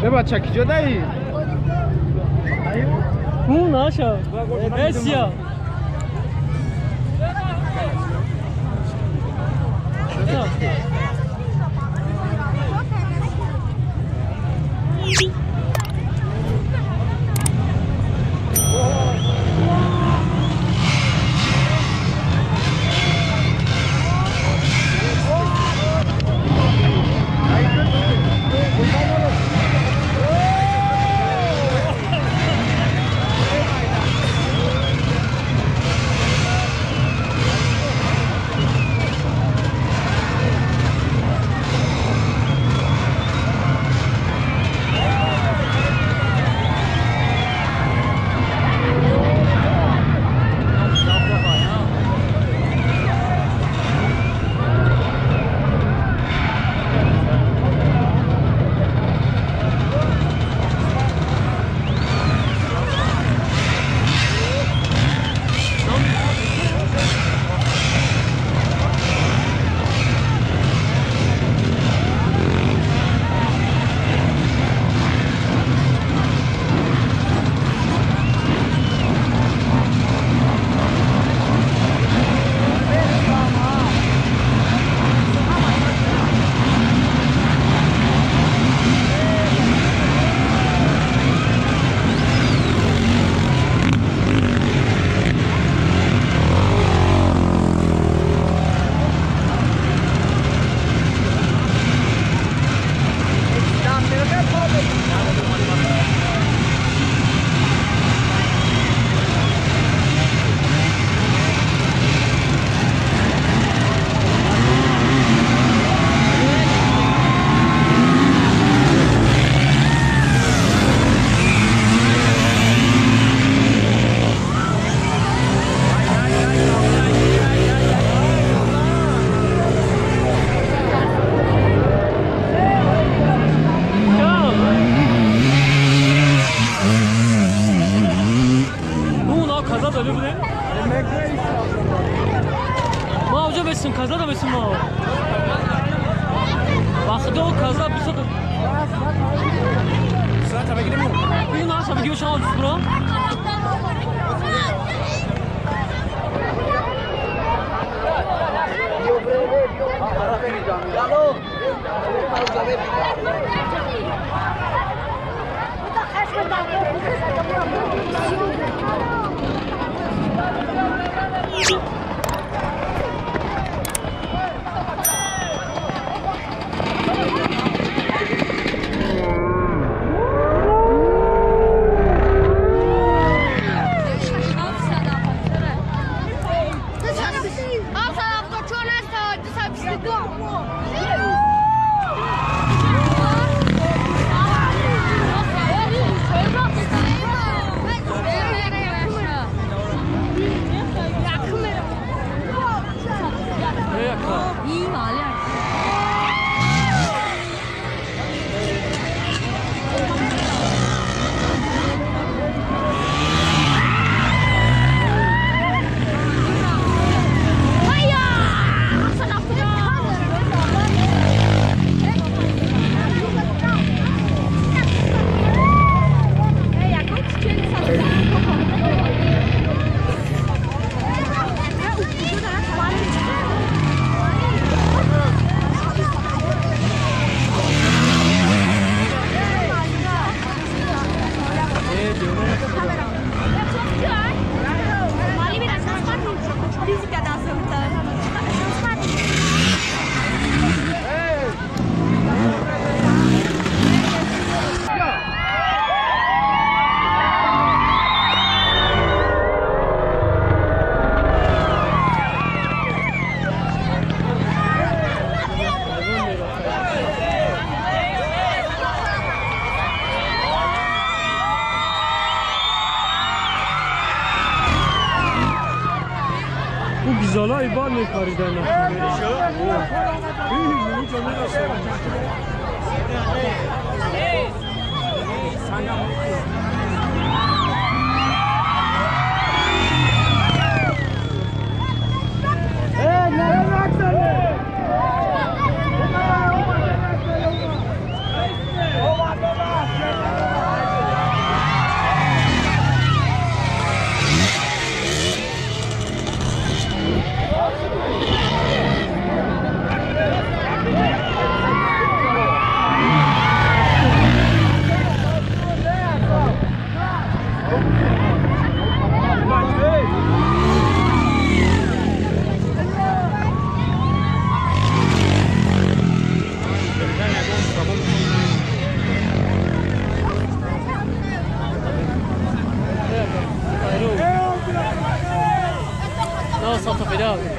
بچه کجا دایی؟ اون ناشا اسیا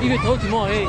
이게 더 디모 에.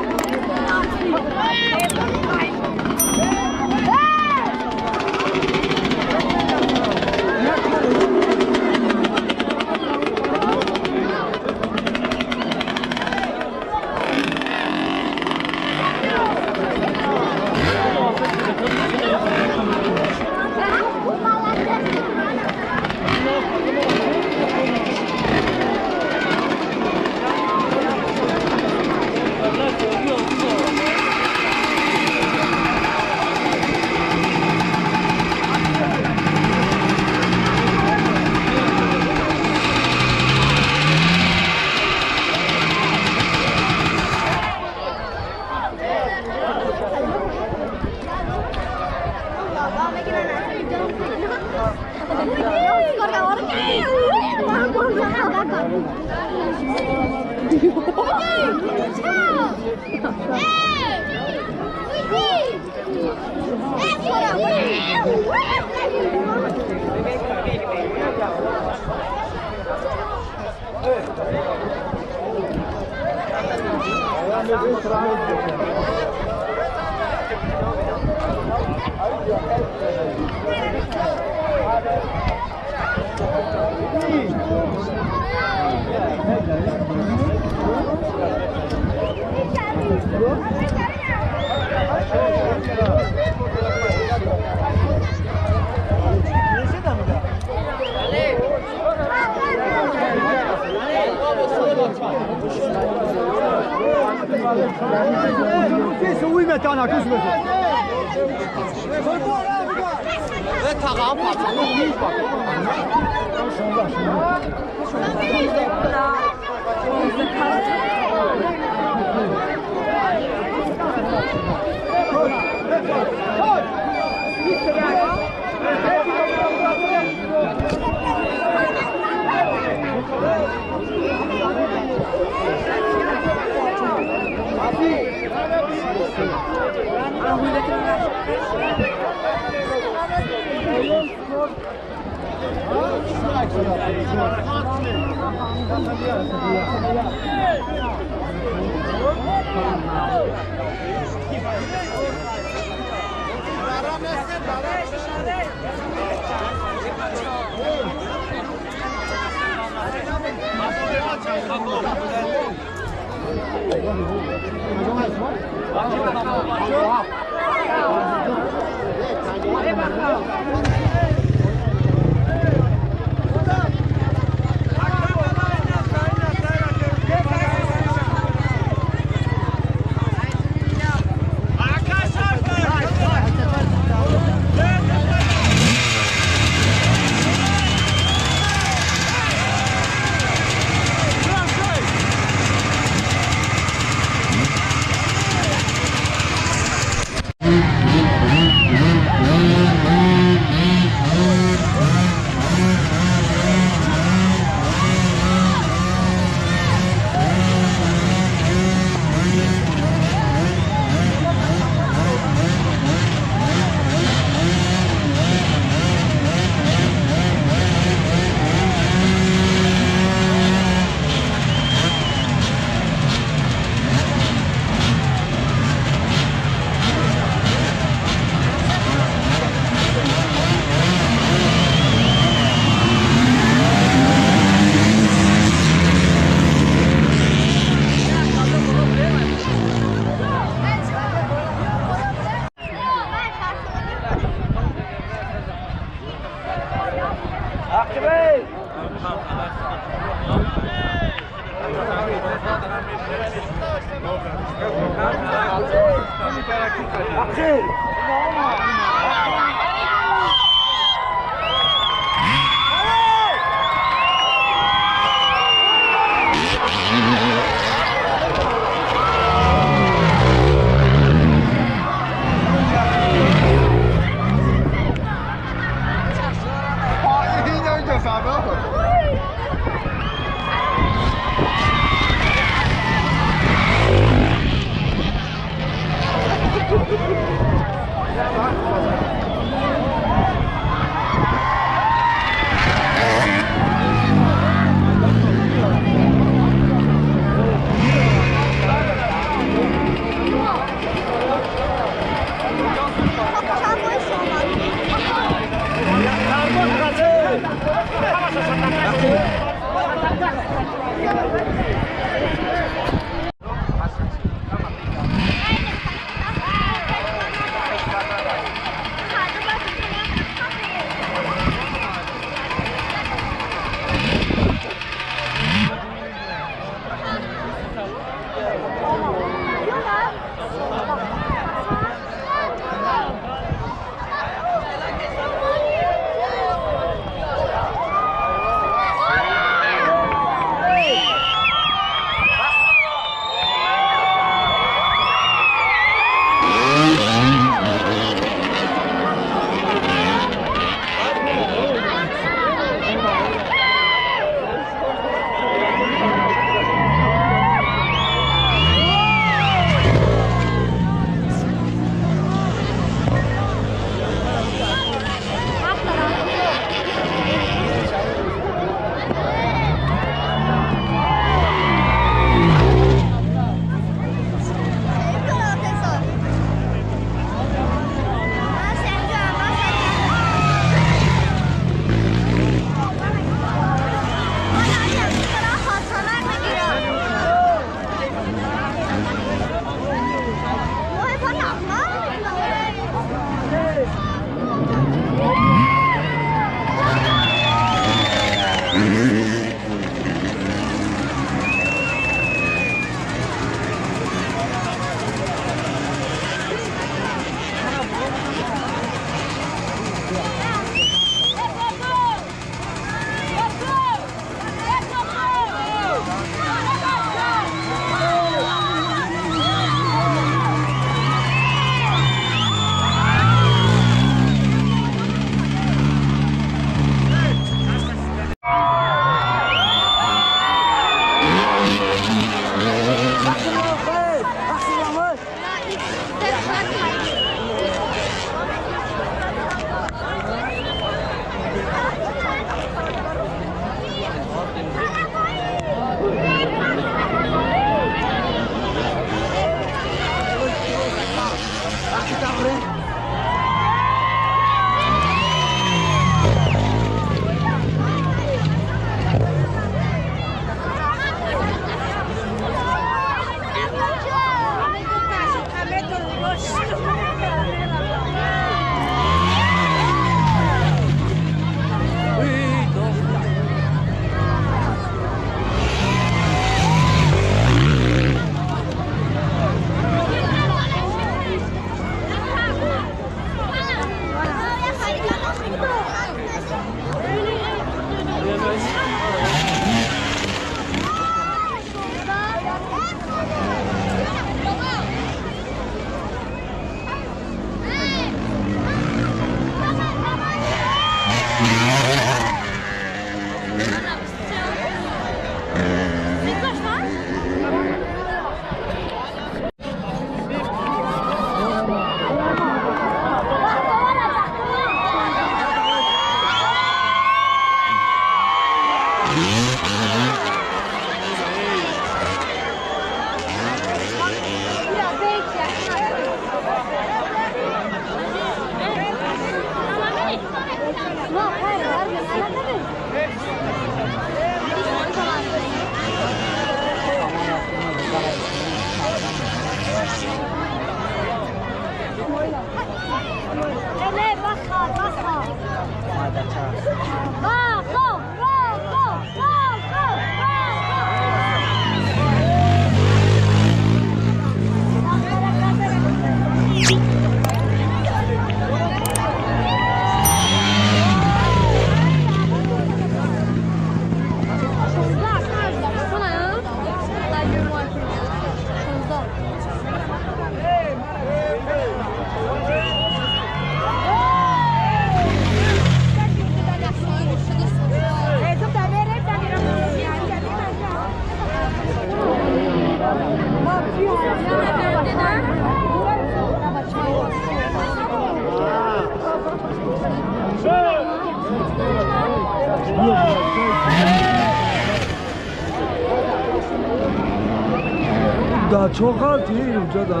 Да чо ғалти инҷа да?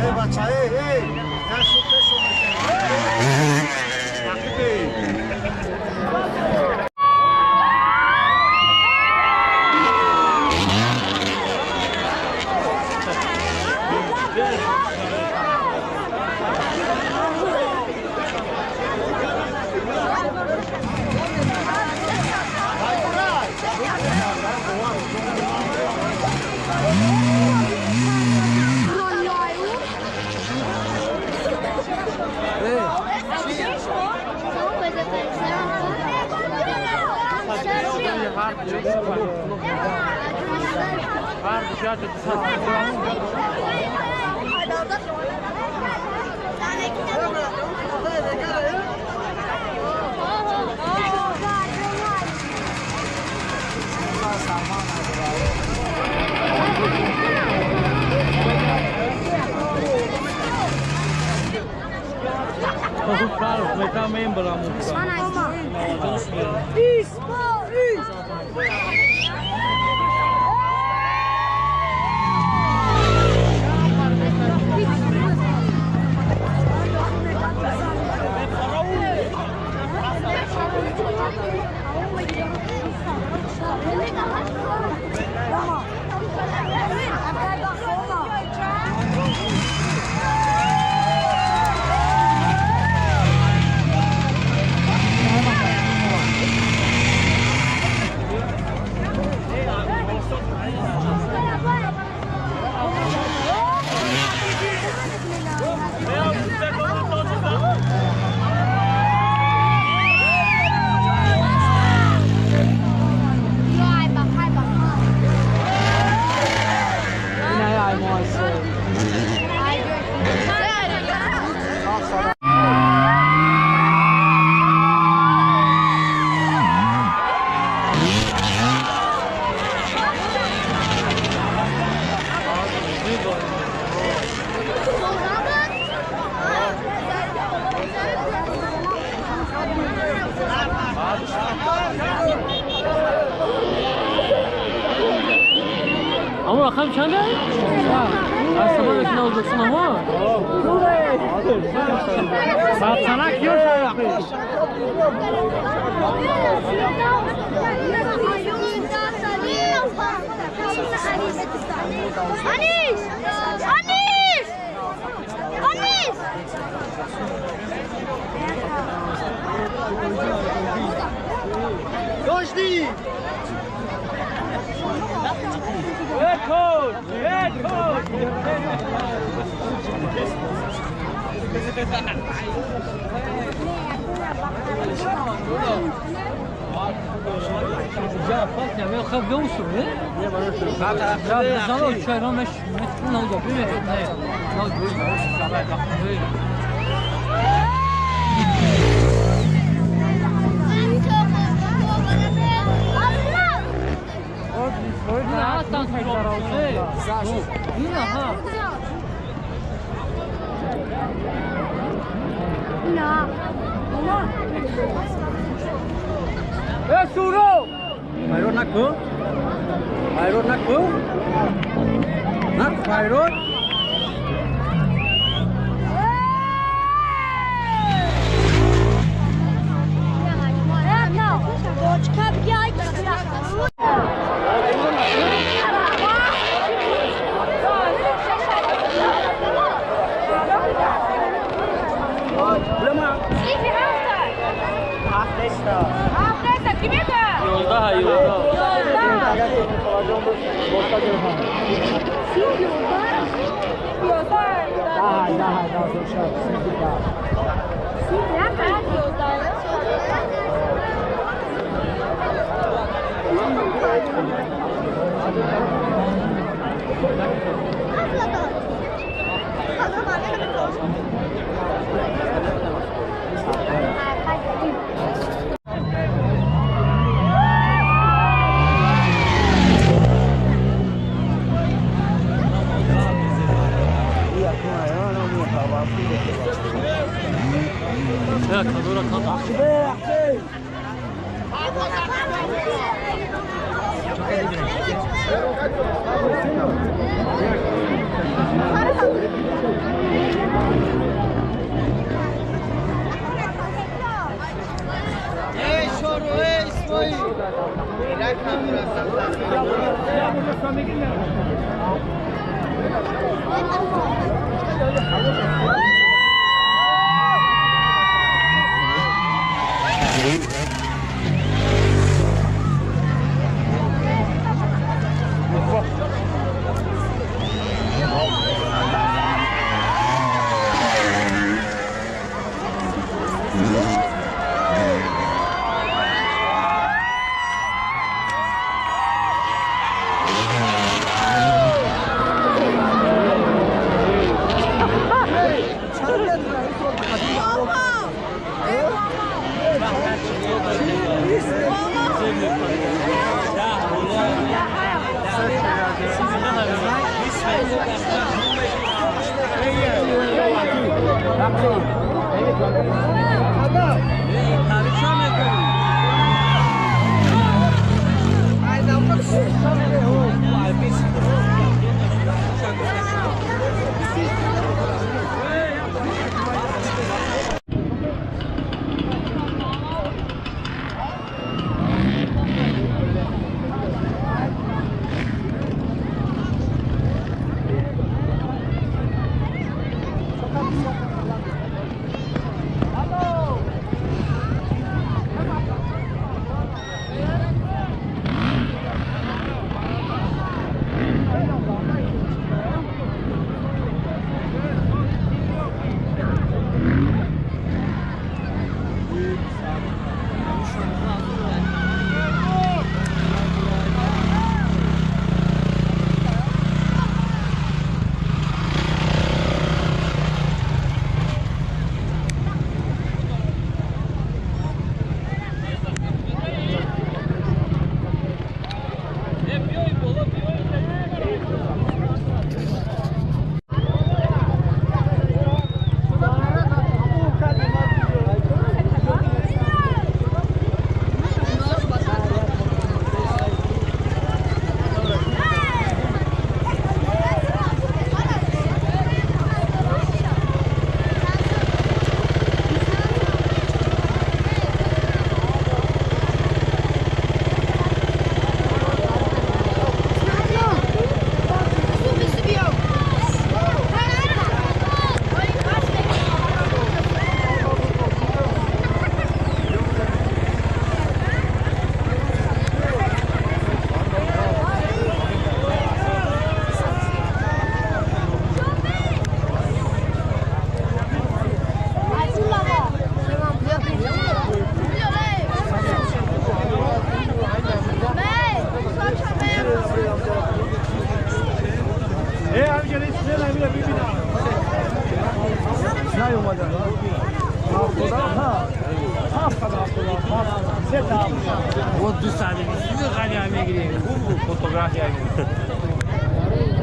Эй бача, эй, эй! Рақам чанд? Аз сабаби ки Ӯзбекистон ама? Садсанак ё шаяқи? Анис! Анис! Анис! Дожди! Рекорд! Рекорд!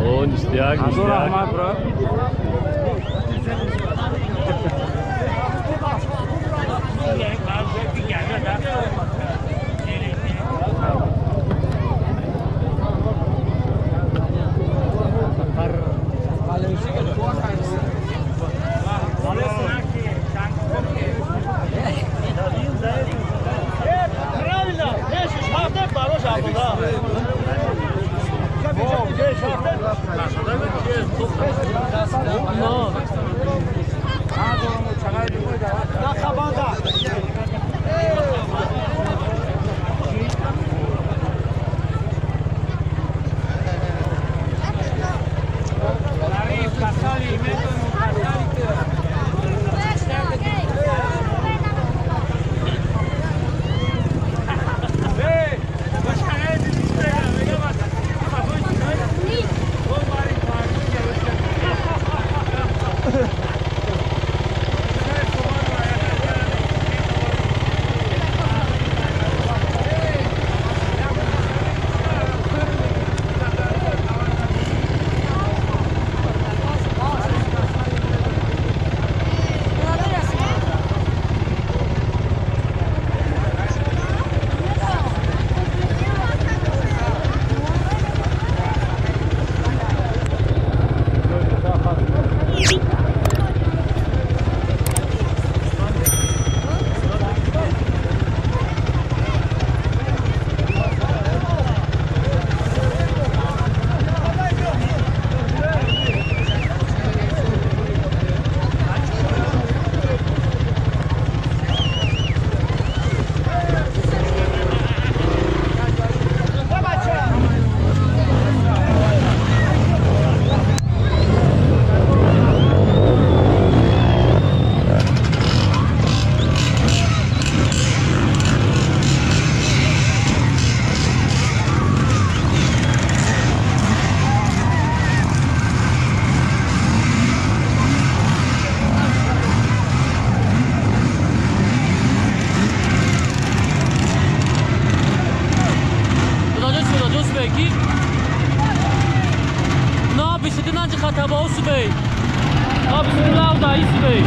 О, ништяк, ништяк. Бисидинанҷи хатабао субей. А бисидилавда исубей.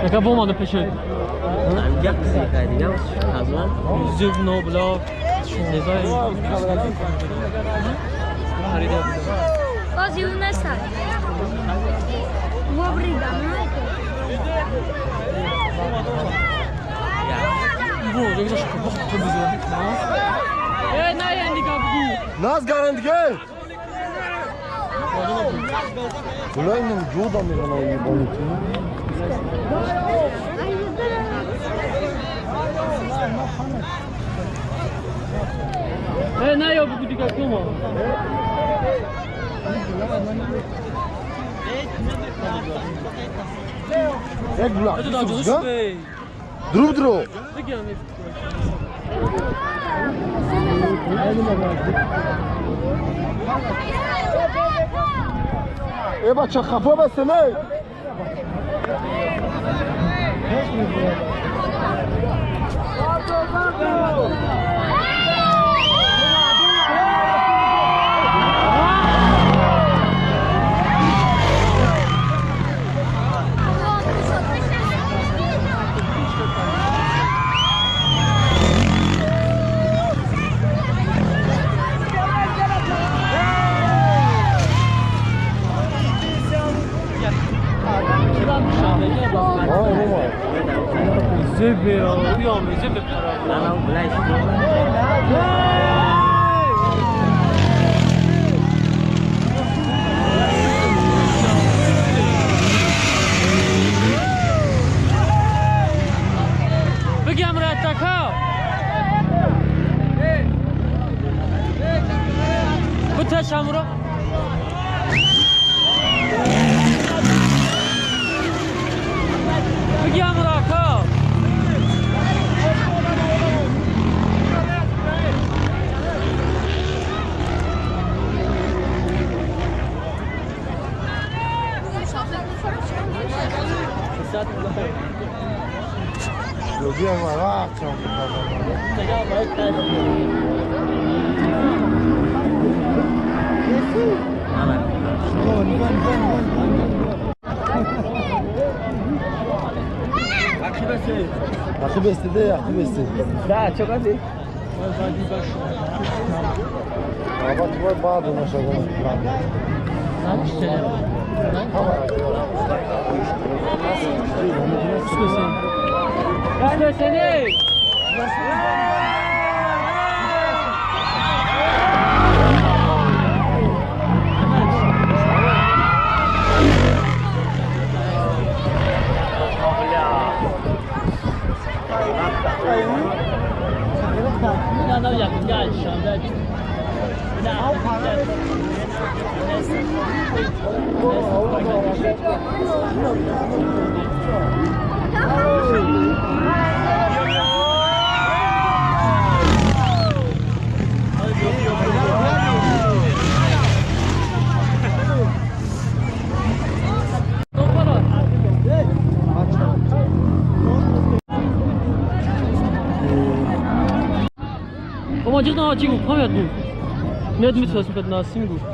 Яка бомба пешед. Як зикай аз Зубно бла. Незай. Харида. Бази у нас так. Вобрида. Бо, 여기서 저 무슨? 에, 나이 니가 부. Нас гарантгел. Гулайным жудам мегана ебанутый. 에, 나이 여기 니가 꼬마. Як була. Это да, субей. Друг друг. Э бача хафа басте не. بگم رتکا بتشم رو بگم راکا Да, что как? Омаҷиқна чӣ гуфт? Ҳамят гуфт. Нет, митсасим насим гуфт.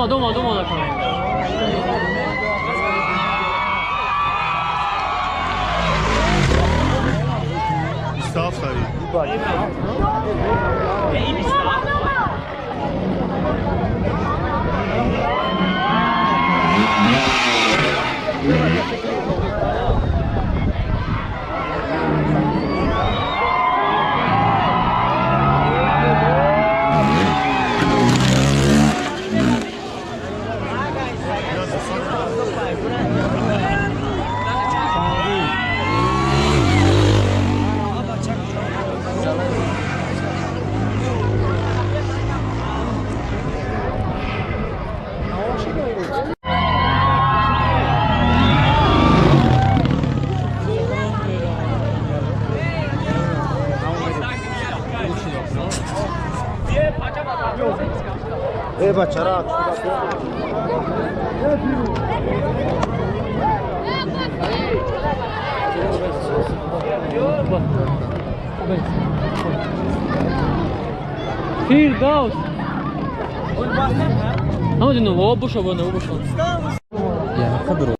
Омад, омад, омад ака. Эй, бачара, Фирдавс. Ҳамаҷон, во бошо, во бошо. Я қадр.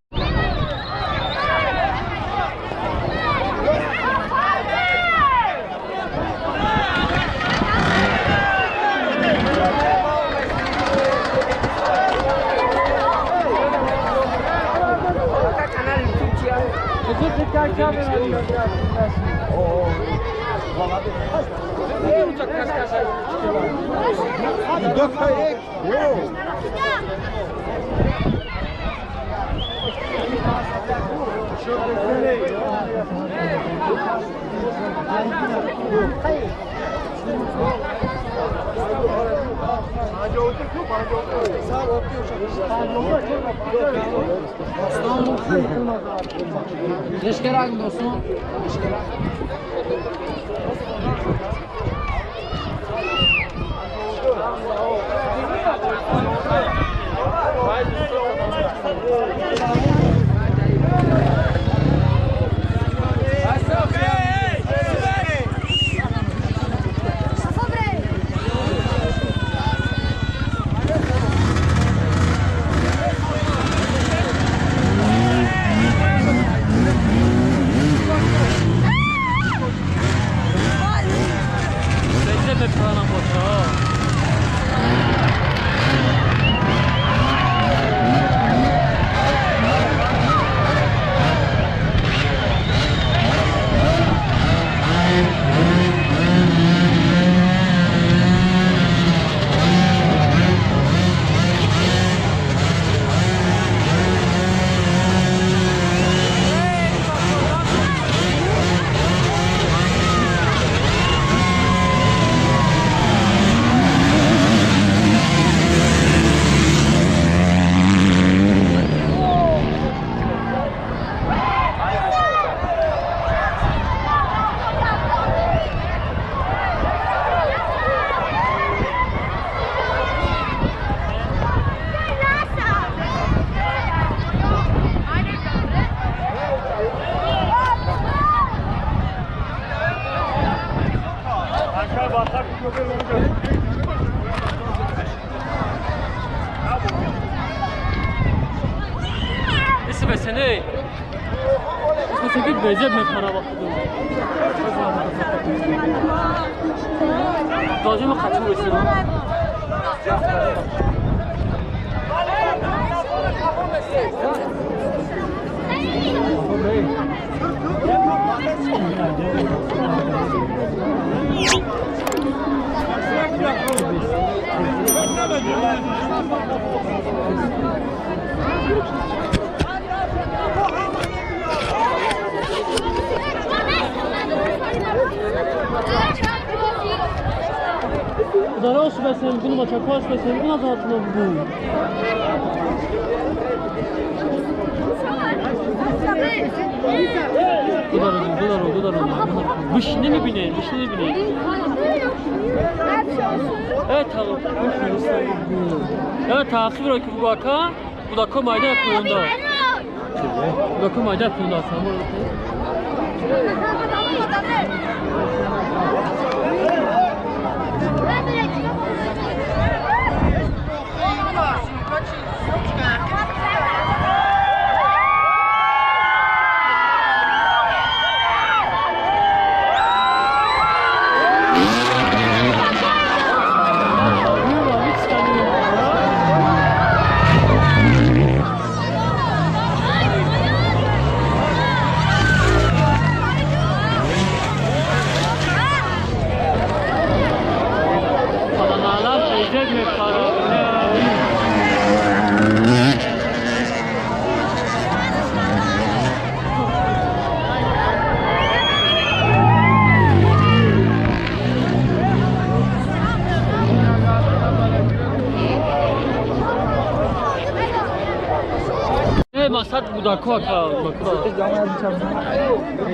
Масад будако ака бакура.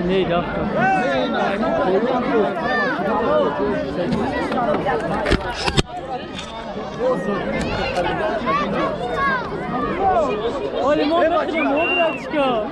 Не дафта. Оли мо бачка, братчика.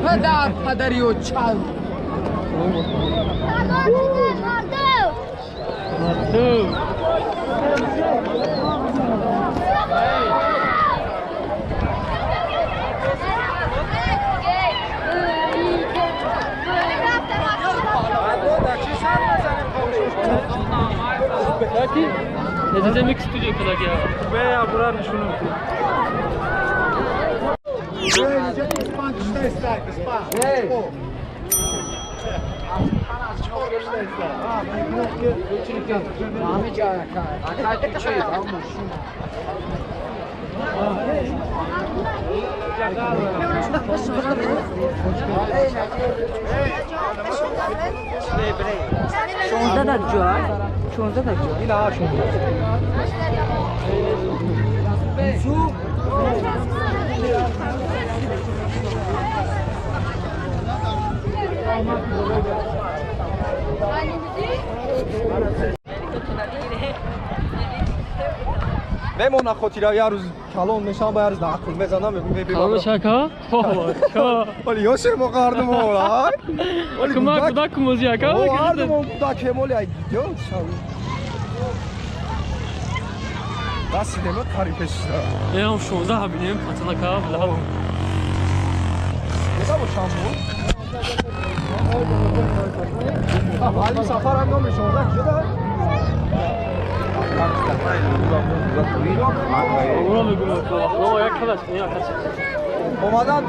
پدر پدری و چل Мемона хотира як рӯз калон мешавам, ба як рӯз ақл мезанам, мегӯям калон шака? Оли ёшер мо қардум ай. Оли кума куда кумози ака? О ардум куда кемоли ай идиот шав. Дастидем қари пешда. Эм 16 бинем патана ка бла. Нега бо чанд буд? Али сафар ҳам номер 16 куҷо? Омадан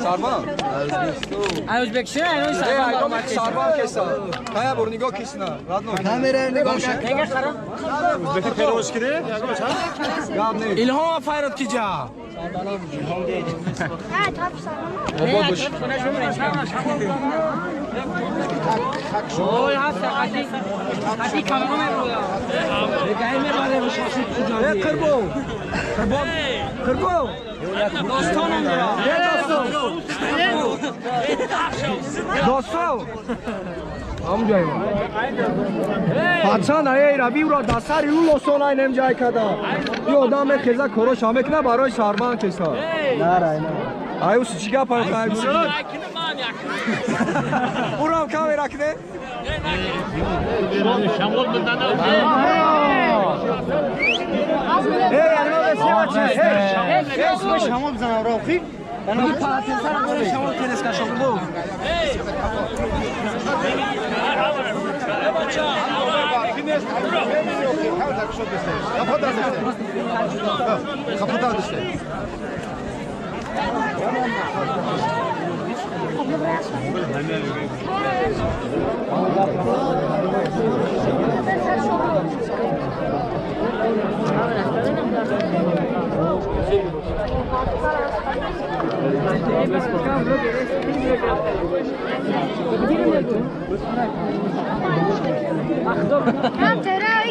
Сарван? Узбекистон, Сарван кеса. Кая бор нигоҳ кисна. Родной. Камера нигоҳ Узбеки перевоз киде? Гап нест. Илҳом файрод киҷа? Обод бош. Қурбон. Қурбон. Қурбон. Достон. Пацан ай раби ура дасари у лосон ай нем ҷай када. И одам мехеза корош мекна барои сарман кеса. На рай на. Ай ус чӣ гап ай хай. Урам камера кне. Шамол бизана. Эй, ана бесема чи? Эй, шамол бизана равхи. Шамол телеска шоклу.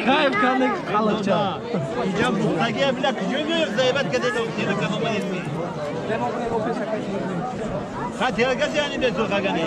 Кайф кардик халқча. Инҷа мухтагия била куҷо меёр заибат кадена телека Хати гаси ани бе зурхагани.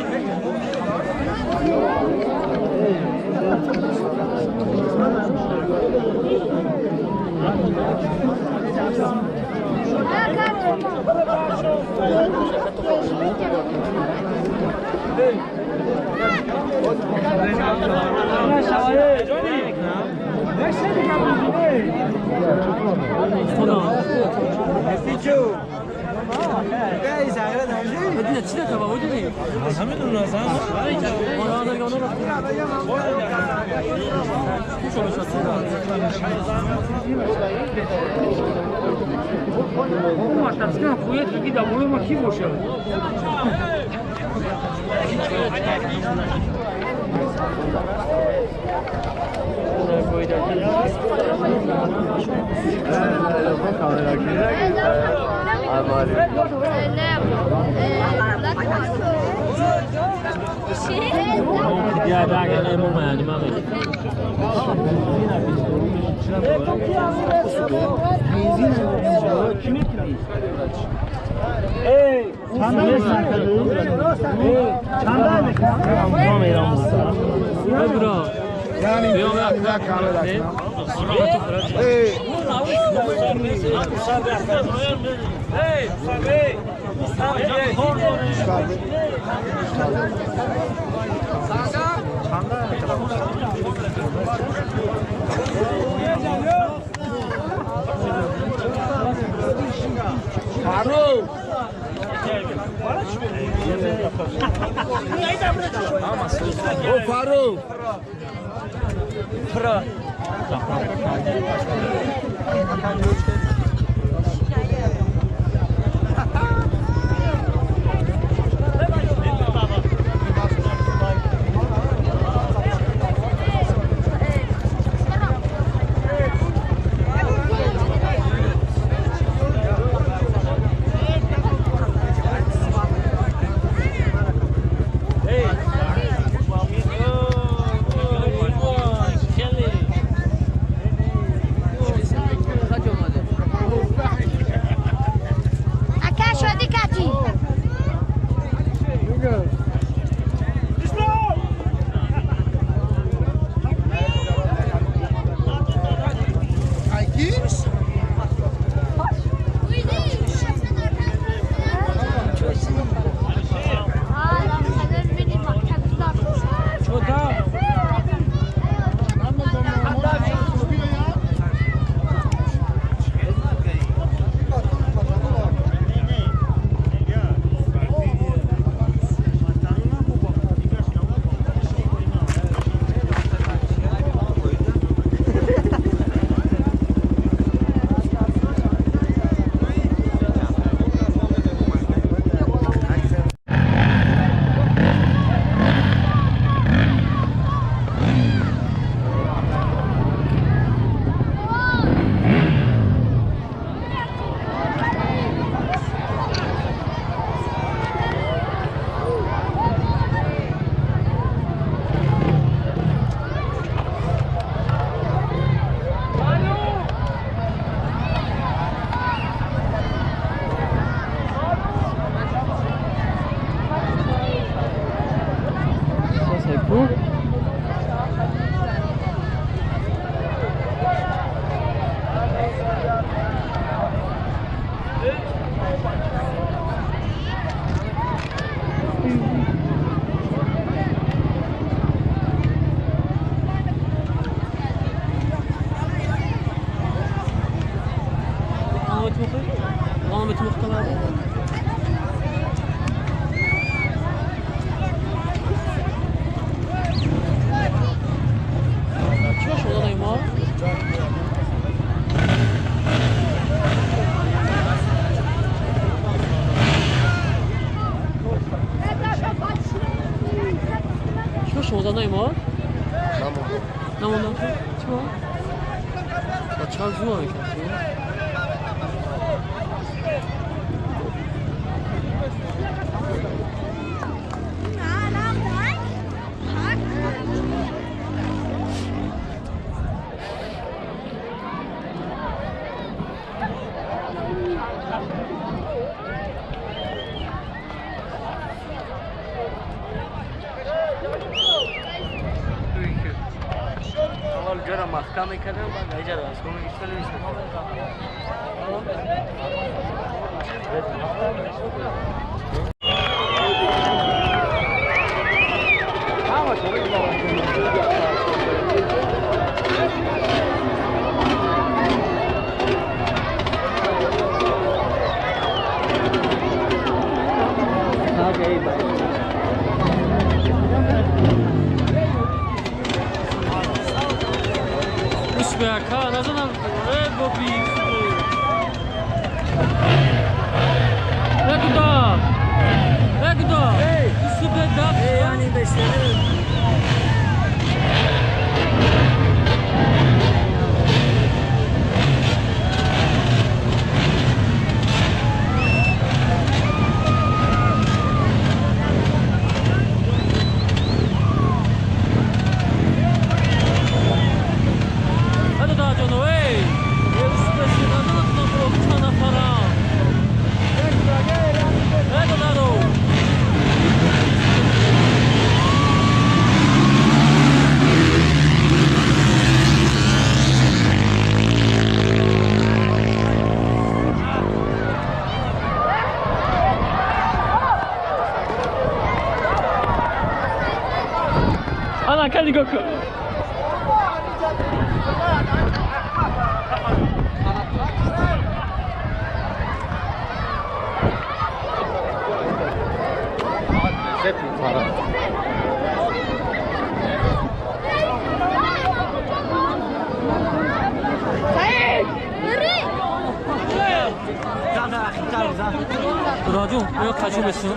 Акаҷон, оё қаҷон бесун?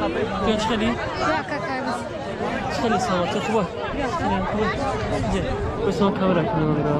Ҷон чӣ хели? Чӣ хели саломатӣ хуб? Хуб. Бесун камера кунам ро.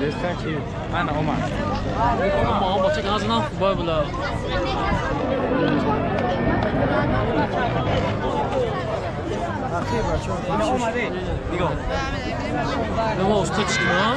Ана омад. Ама бача газна хубай була. Нема усточки, а?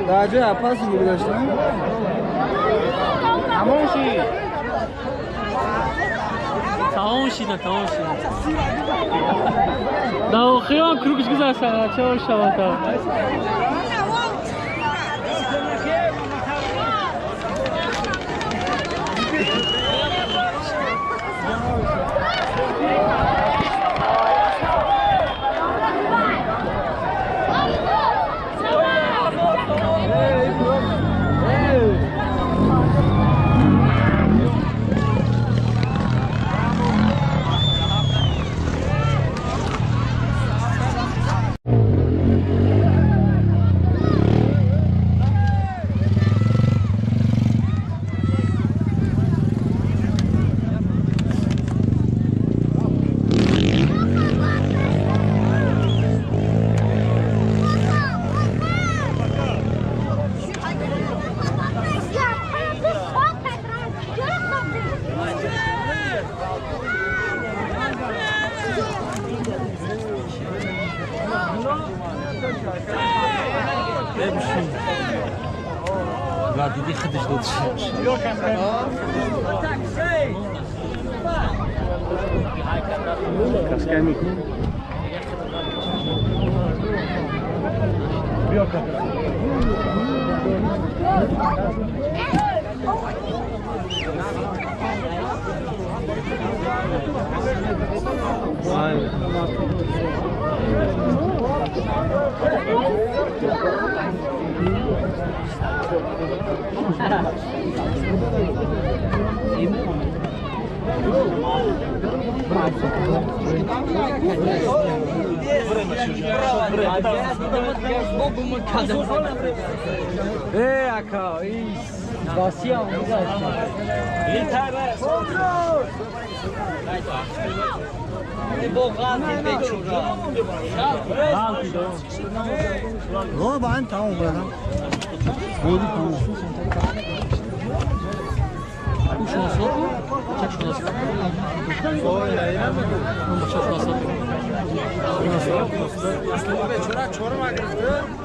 дар ҷои апаси гузаштам. Тамом шид. Тамом шид, тамом шид. Да охирон кругш гузаштам, ча шавата.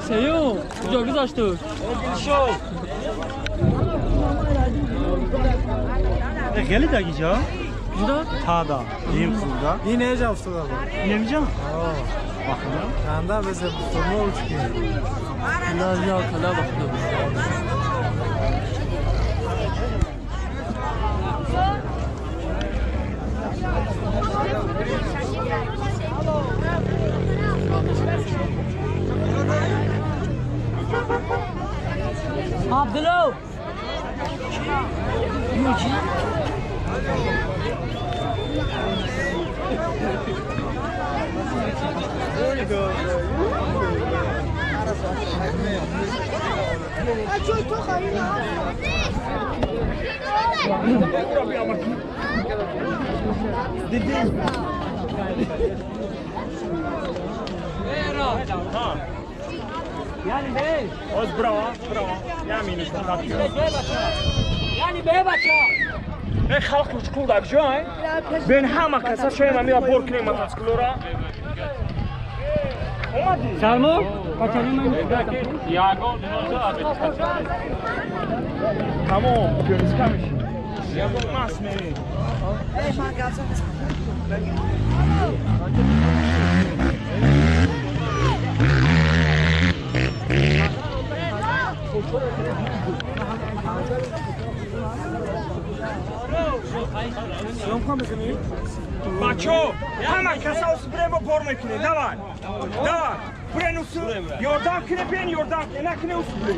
Сеюм, куҷо гузашту? Хеле дагиҷа? Куҷода? Тада. Ним хурда. Ин эҷа уфтода буд. Немиҷа? Канда бесе бутурмочки. На, я када бахда. Abdullah! Халқ чукул дакҷо бен ҳама каса шоем амира бор кунем мотоциклора. Омадӣ? Салмо? Ягон Тамом, пиёниска меши. Ягон мас мери. Бачо, ҳама каса усбремо бор мекунем. Давай. Давай. Брен усу. Ёрдам кине бен ёрдам кине накине усбре.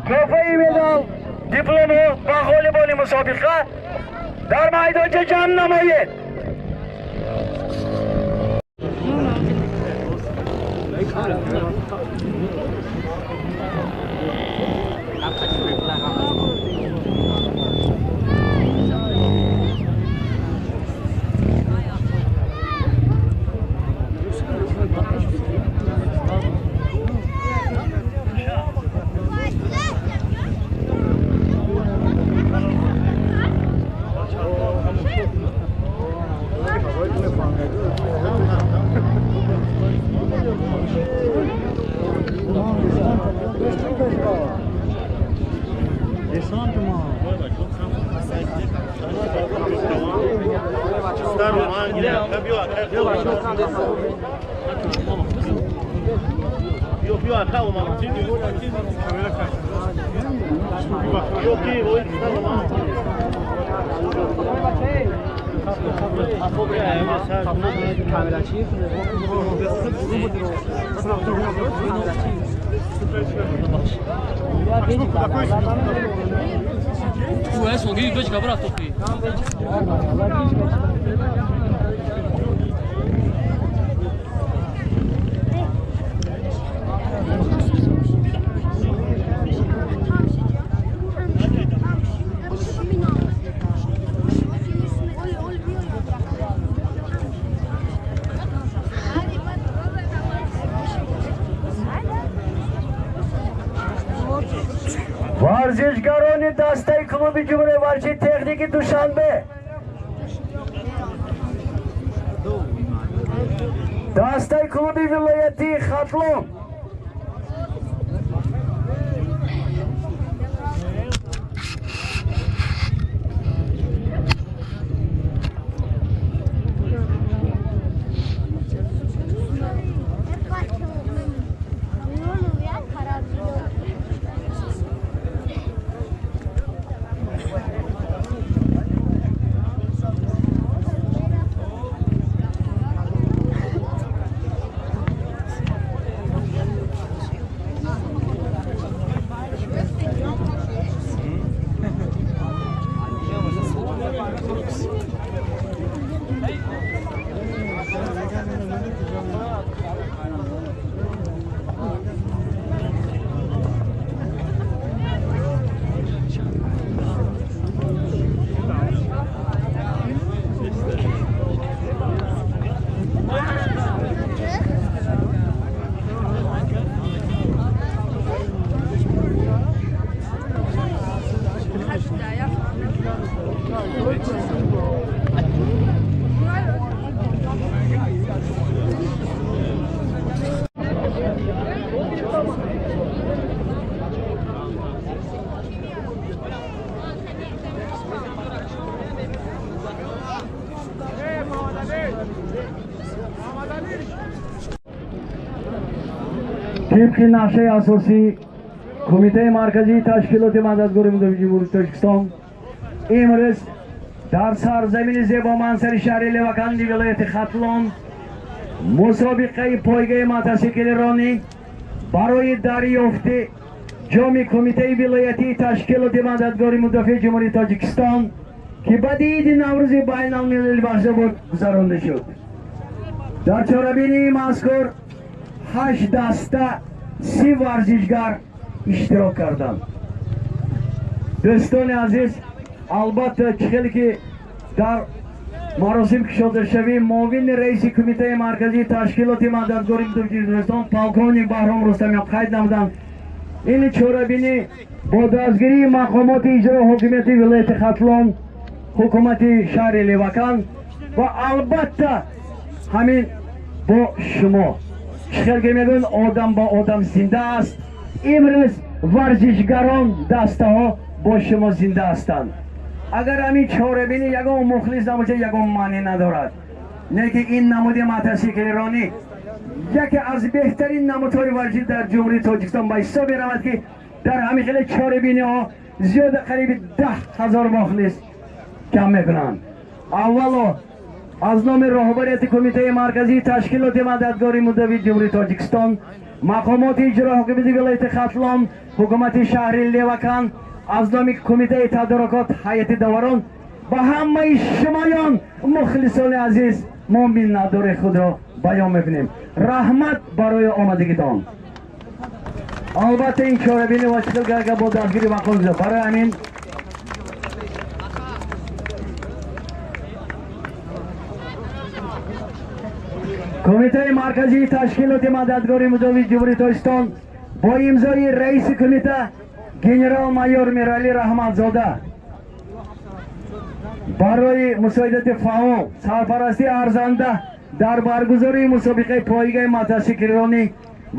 Трофеи медал, диплому ва ғолибони мусобиқа дар майдонча ҷамъ намоед. Варзишгарони дастаи клуби ҷумҳурии варзиши техники Душанбе, дастаи клуби вилоятии Хатлон, Тибқи нақшаи асосӣ Кумитаи марказии ташкилоти мададгори мудофиаи Ҷумҳурии Тоҷикистон имрӯз дар сарзамини зебомансари шаҳри Леваканди вилояти Хатлон мусобиқаи пойгаи мотосиклиронӣ барои дарёфти ҷоми Кумитаи вилоятии ташкилоти мададгори мудофиаи Ҷумҳурии Тоҷикистон, ки ба диди Наврӯзи байналмилалӣ бахшида буд, гузаронда шуд. Дар чорабинии мазкур 8 даста 30 варзишгар иштирок карданд. Дӯстони азиз, албатта чӣ хеле ки дар маросим кушодашавӣ муовини раиси Кумитаи марказии ташкилоти мададгори мудофиаи Тоҷикистон полковник Баҳром Рустамиён қайд намуданд, ин чорабинӣ бо дастгирии мақомоти иҷрои ҳокимияти вилояти Хатлон, ҳукумати шаҳри Леваканд ва албатта ҳамин бо шумо. Чӣ хел ки мегӯянд, одам ба одам зинда аст. Имрӯз варзишгарон дастаҳо бо шумо зинда ҳастанд. Агар ҳамин чорабинӣ ягон мухлис набошад, ягон маънӣ надорад. Не ки ин намуди мотосиклиронӣ яке аз беҳтарин намудҳои варзишӣ дар Ҷумҳурии Тоҷикистон ба ҳисоб меравад, ки дар ҳамин хеле чорабиниҳо Зиёда қариби 10,000 мухлис ҷамъ мекунанд. Аввало аз номи роҳбарияти Кумитаи Марказии Ташкилоти Мададгори Мудавии Ҷумҳурии Тоҷикистон, мақомоти иҷрои ҳокимияти вилояти Хатлон, ҳукумати шаҳри Левакан, аз номи Кумитаи тадорукот, ҳайати доварон ба ҳамаи шумоён мухлисони азиз мо миннатдори худро баён мекунем. Раҳмат барои омадагитон. Албатта ин чорабинӣ ва чиқил гага бо дастгири мақом барои ҳамин Кумитаи Марказии Ташкилоти Мададгори Мудовии Ҷумҳурии Тоҷикистон бо имзои раиси кумита генерал-майор Миралӣ Раҳматзода барои мусоидати фаъол, сарпарастии арзанда дар баргузории мусобиқаи пойгаи мотосиклронӣ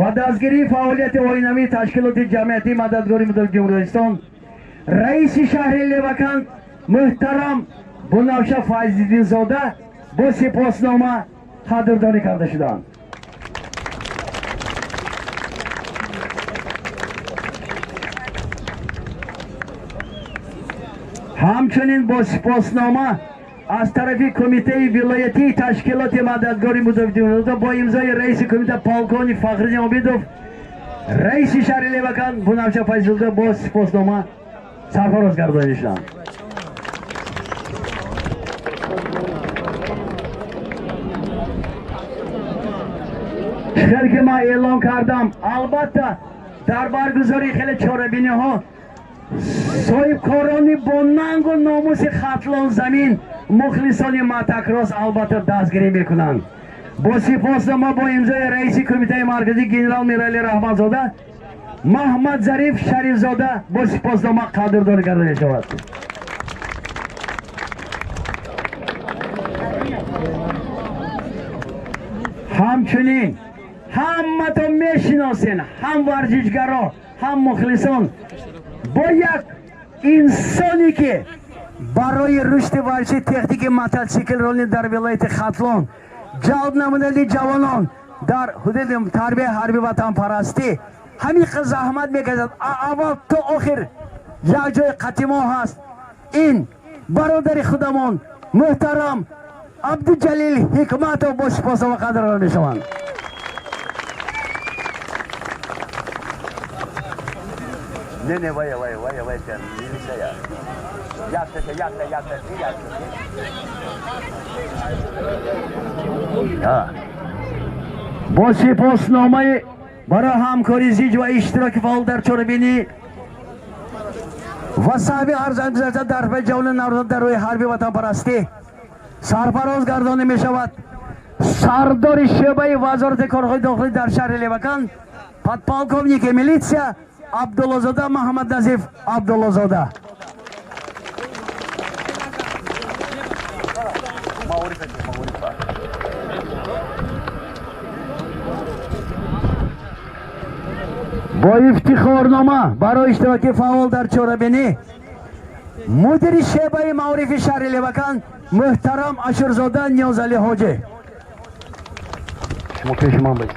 ва дастгирии фаъолияти оинавии ташкилоти ҷамъиятии Мададгори Мудовии Ҷумҳурии Тоҷикистон раиси шаҳри Леваканд муҳтарам Бунавша Файзиддинзода бо сипоснома қадрдонӣ карда шуданд. Ҳамчунин бо сипоснома аз тарафи Кумитаи вилоятии Ташкилоти Мададгори Мудофиа бо имзои раиси кумита полковник Фахриддин Обидов раиси шаҳри Леваканд Бунавша Файзулло бо сипоснома сарфароз гардонида шуданд. Хеле ки ман эълон кардам, албатта дар баргузории хеле чорабиниҳо соҳибкорони бо нангу номуси Хатлон замин мухлисони мотокросс албатта дастгирӣ мекунанд. Бо сипоснома бо имзои раиси Кумитаи Марказӣ генерал Миралӣ Раҳматзода Маҳмад Зариф Шарифзода бо сипоснома қадрдонӣ карда мешавад. Ҳамчунин ҳамматон мешиносен, ҳам варзишгаро, ҳам мухлисон, бо як инсоне ки барои рушди варзиши техники мотосиклронӣ дар вилояти Хатлон, ҷалб намудани ҷавонон дар ҳудуди тарбияи ҳарби ватанпарастӣ ҳамин қадр заҳмат мекашад, аввал то охир як ҷои қатимо ҳаст. Ин бародари худамон муҳтарам Абдуҷалил Ҳикматов бо сипоснома қадрдонӣ мешаванд. Не, не, вая, вая, вая, вая, милиция. Якта, якта, якта, якта. Бо сипосномаи барои ҳамкории зич ва иштироки фаъол дар чорабинӣ ва саҳми арзанда дар ҷавонони наврӯз дар рӯи ҳарби ватанпарастӣ сарфароз гардонӣ мешавад сардори шӯъбаи Вазорати корҳои дохилӣ дар шаҳри Леваканд подполковники милиция Абдуллозода Маҳмад Назиф Абдуллозода. Бо ифтихорнома барои иштироки фаъол дар чорабинӣ мудири шӯъбаи маорифи шаҳри Леваканд муҳтарам Ашурзода Ниёзалӣ Ҳоҷӣ. Шумо пеши ман бошед.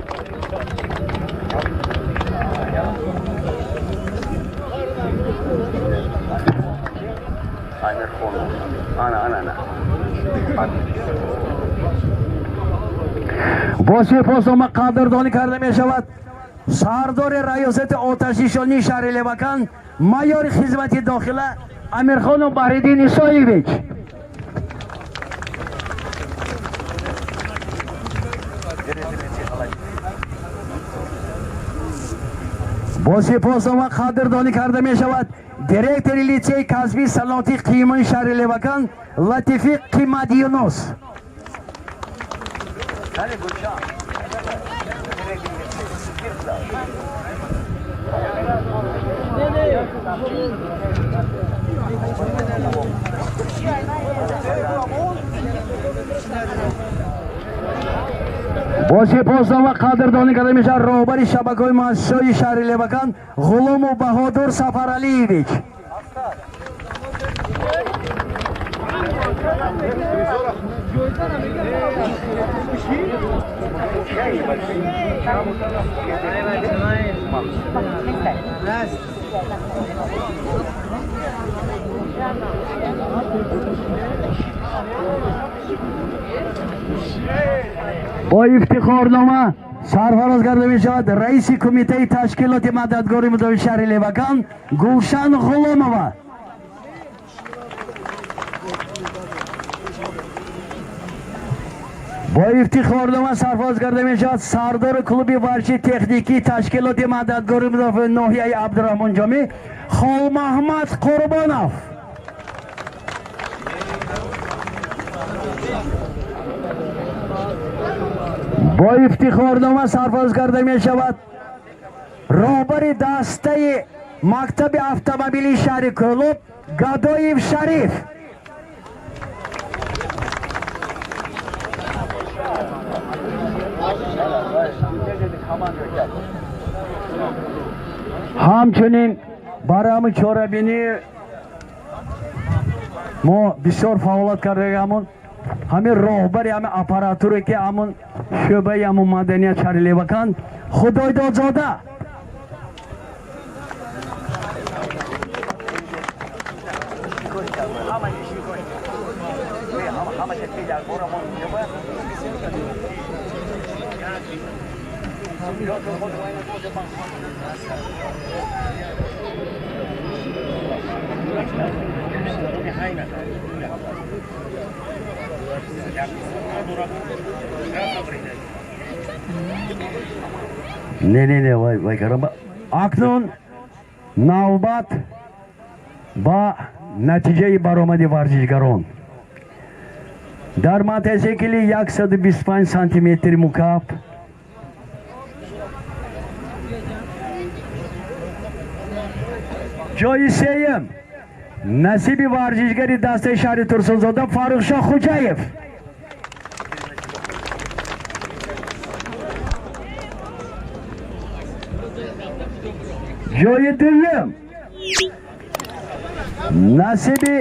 Бо сипоснома қадрдонӣ карда мешавад сардори раёсати оташнишонии шаҳри Леваканд майори хизмати дохила Амирхонов Баҳриддин Исоевич. Бо сипоснома қадрдонӣ карда мешавад директори литсейи касбии саноатии қимои шаҳри Леваканд Латифи Қимадюнус. Бо сипоснома қадрдонӣ карда мешавад роҳбари шабакаҳои муассисаҳои шаҳри Леваканд Ғуломов Баҳодур Сафаралиевич. Бо ифтихорнома сарфароз карда мешавад раиси кумитаи ташкилоти мададгори мудофии шаҳри Левакан Гулшан Ғуломова. Бо ифтихорнома сарфароз карда мешавад сардори клуби варзиши техникии ташкилоти мададгори мудофии ноҳияи Абдурахмон Ҷомӣ Холмаҳмад Қурбонов. Бо ифтихорнома сарфароз карда мешавад роҳбари дастаи мактаби автомобилии шаҳри Кӯлоб Гадоев Шариф. Ҳамчунин барои ҳамин чорабинӣ мо бисёр фаъолият кардаамон ҳамин роҳбари ҳамин аппаратуре ки ҳамон шӯъбаи ҳамон маданият шаҳри Левакан Худойдодзода. Не, не, не, вай, вай, карамба. Акнун навбат ба натиҷаи баромади варзишгарон. Дар мотосикли 125 сантиметр мукааб ҷои сеюм насиби варзишгари дастаи шаҳри Турсунзода Фаррухшоҳ Хуҷаев. Ҷои дуюм насиби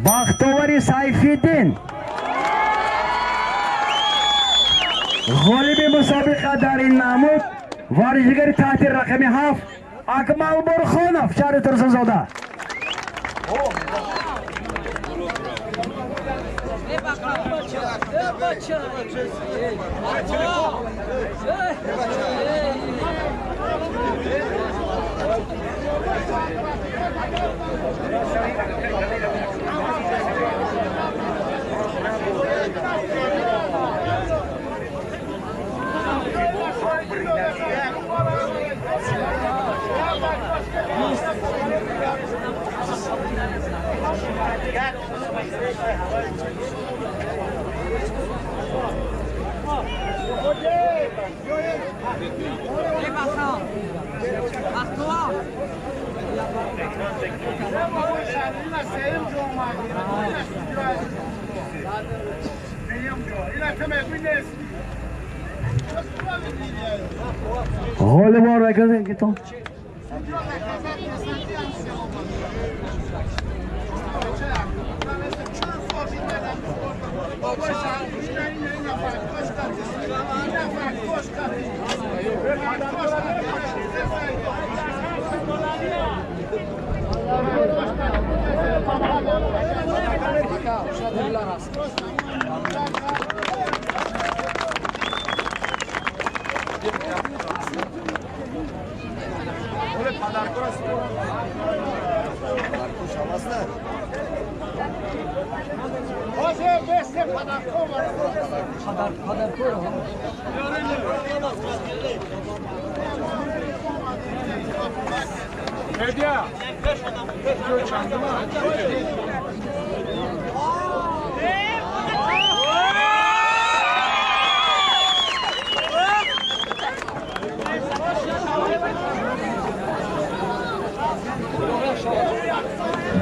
Бахтовари Сайфиддин. Ғолиби мусобиқа дар ин намуд варзишгари таҳти рақами 7 Акмал Бурхонов, шаҳри Турсунзода. Ғолибон ракетон.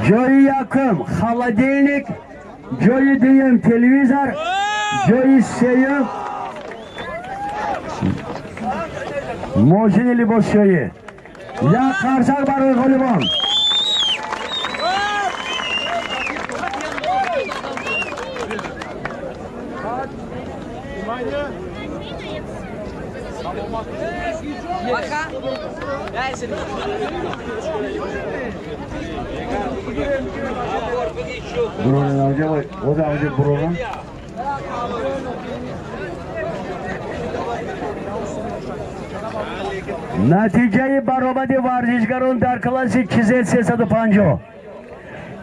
Ҷои якум холодильник, ҷои дуюм телевизор, ҷои сеюм мошини либосшӯӣ. Як қарсак барои ғолибон. Натиҷаи баромади варзишгарон дар класси ЧЗ-350.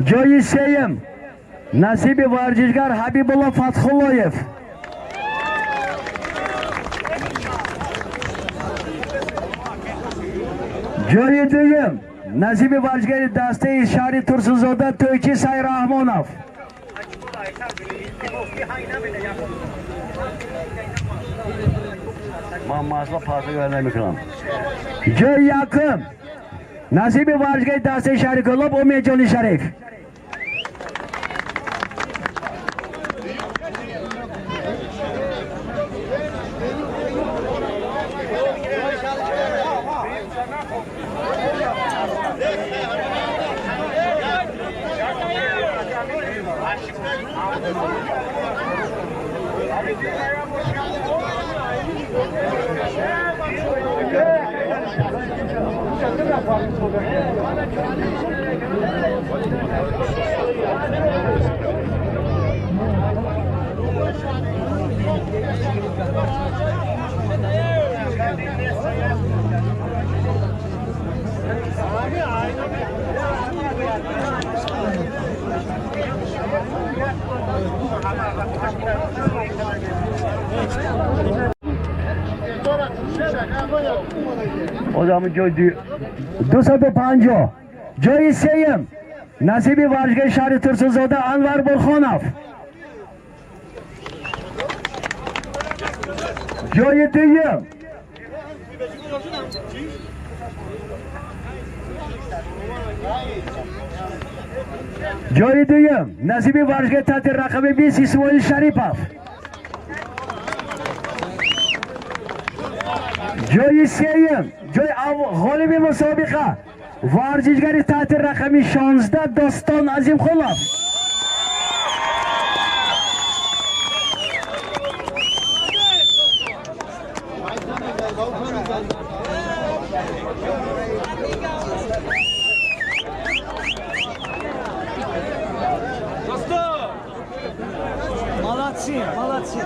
Ҷои сеюм насиби варзишгар Ҳабибулло Фатҳуллоев. Ҷои дуюм насиби варзишгари дастаи шаҳри Турсунзода Тӯйчи Сайраҳмонов. Ман масъала пасга намекунам. Ҷои якум насиби варзишгари дастаи шаҳри Кӯлоб Умедҷони Шариф. ҷои 250. Ҷои сеюм насиби варзишгари шаҳри Турсунзода Анвар Бурхонов. Ҷои дуюм насиби варзишгари таҳти рақами 20 Исмоил Шарипов. Ҷои сеюм, ҷои ғолиби мусобиқа варзишгари таҳти рақами 16 Достон Азимхулов. Молодцы, молодцы.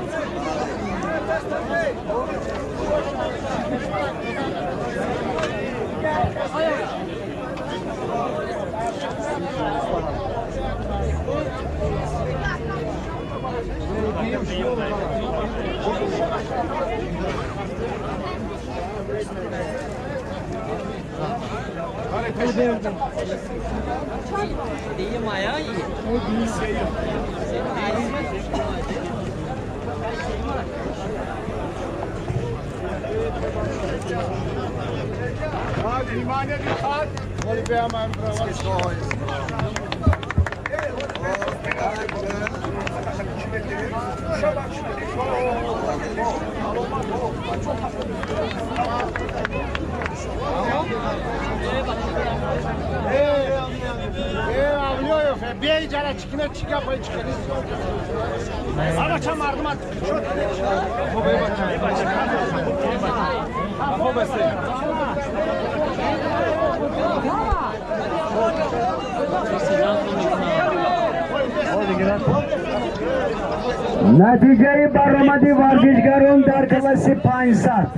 Натиҷаи баромади варзишгарон дар класси 500.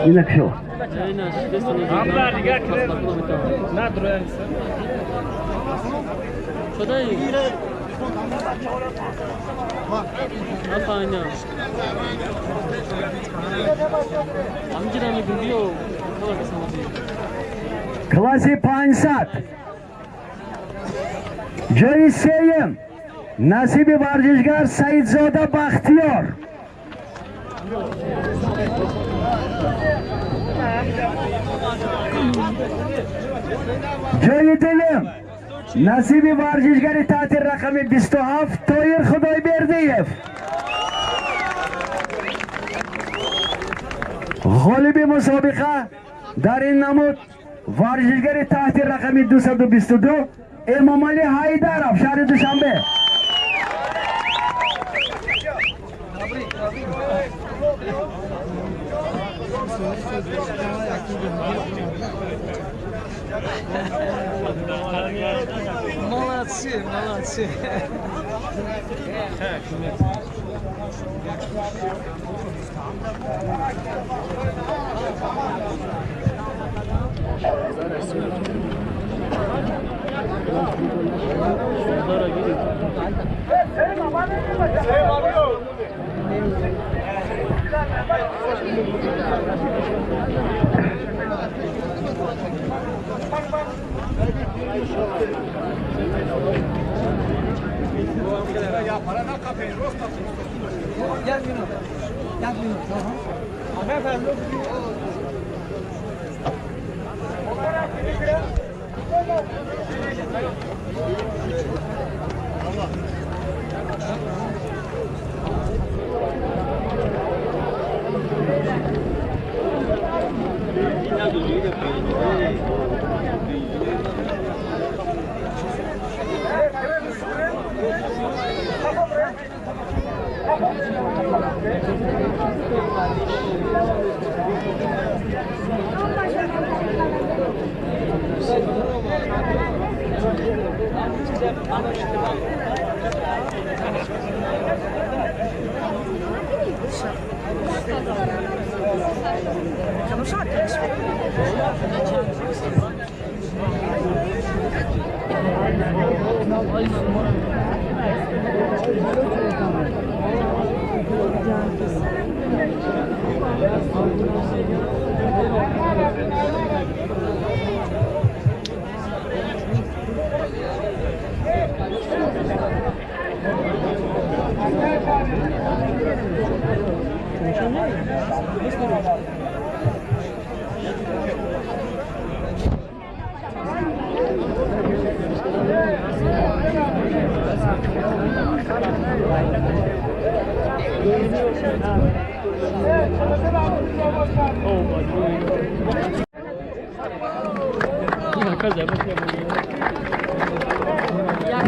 Инак шо. Класси 500. Ҷои сеюм насиби варзишгар Саидзода Бахтиёр. Ҷои дуюм насиби варзишгари таҳти рақами 27 Тоир Худойбердиев. Ғолиби мусобиқа дар ин намуд варзишгари таҳти рақами 222 Эмомалӣ Ҳайдаров, шаҳри Душанбе. Молодцы, молодцы.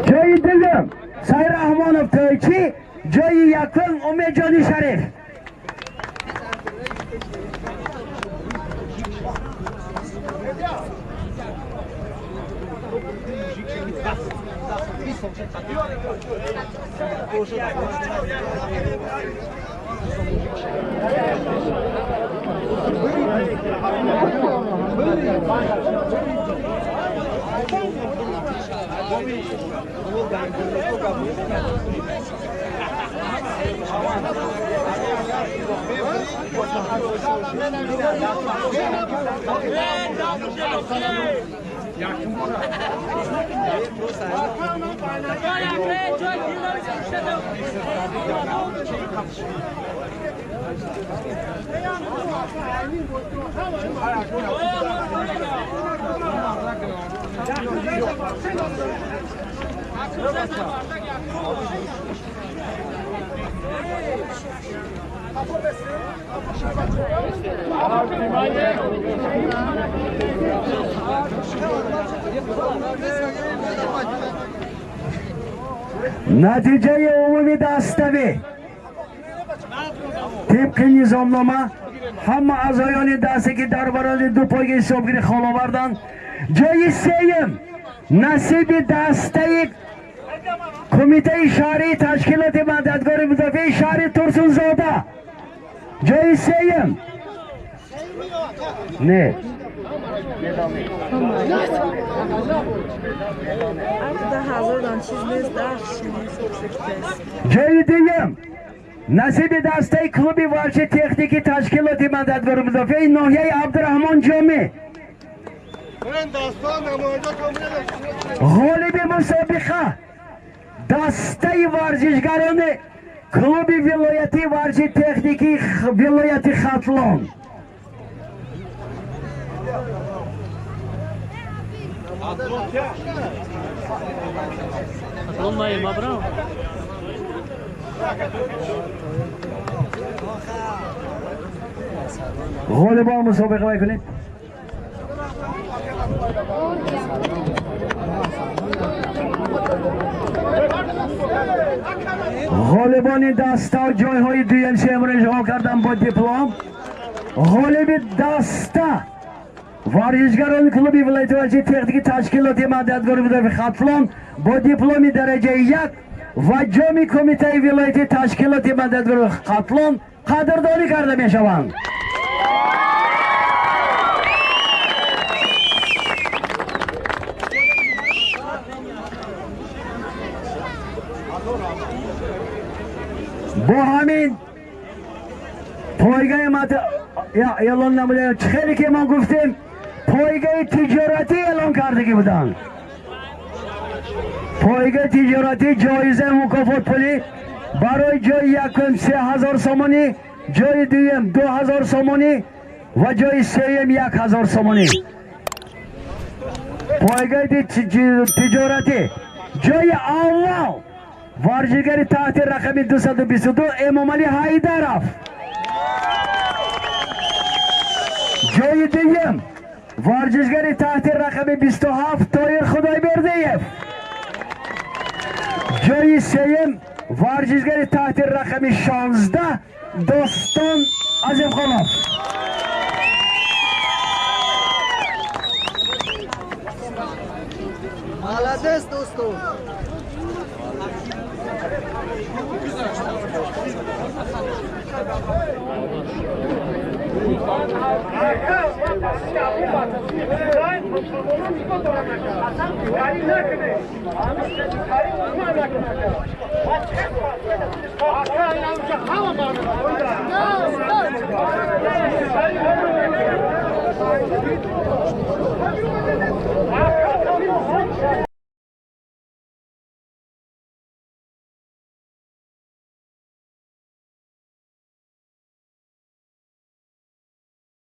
Ҷои дуюм Сайраҳмонов Тойчӣ, ҷои якум Умедҷони Шариф. Натиҷаи умумии даставӣ тибқи низомнома ҳама аъзоёни дасте ки дар барои ду пойги ҳисобгирӣ хол оварданд, ҷои сеюм насиби дастаи кумитаи шаҳрии ташкилоти мададгори мудофиаи шаҳри Турсунзода. Ҷои сеюм не ҷои дуюм насиби дастаи клуби варзиши техникии ташкилоти мададгори мудофиаи ноҳияи Абдураҳмон Ҷомӣ. Ғолиби мусобиқа дастаи варзишгарони клуби вилоятии варзиши техникии вилояти Хатлон. Ғолибон мусобиқа мекунед. Ғолибони даста ҷойҳои дуюм сеюмро ишғол карданд бо диплом. Ғолиби даста варзишгарони клуби вилояти варзиши техники ташкилоти мададгори мудофиаи Хатлон бо дипломи дараҷаи 1 ва ҷоми кумитаи вилояти ташкилоти мададгори Хатлон қадрдонӣ карда мешаванд. Бо ҳамин пойгаи эълон намуда, хеле ки мо гуфтем, пойгаи тиҷоратӣ эълон кардагӣ буданд. Пойгаи тиҷоратӣ ҷоизаи мукофот пулӣ барои ҷои якум 3000 сомонӣ, ҷои дуюм 2000 сомонӣ ва ҷои сеюм 1000 сомонӣ. Пойгаи тиҷоратӣ ҷои аввал варзишгари таҳти рақами 222 Эмомалӣ Ҳайдаров, ҷои дуюм варзишгари таҳти рақами 27 Тоир Худойбердиев, ҷои сеюм варзишгари таҳти рақами 16 Достон Азимхонов. Молодец, Достон!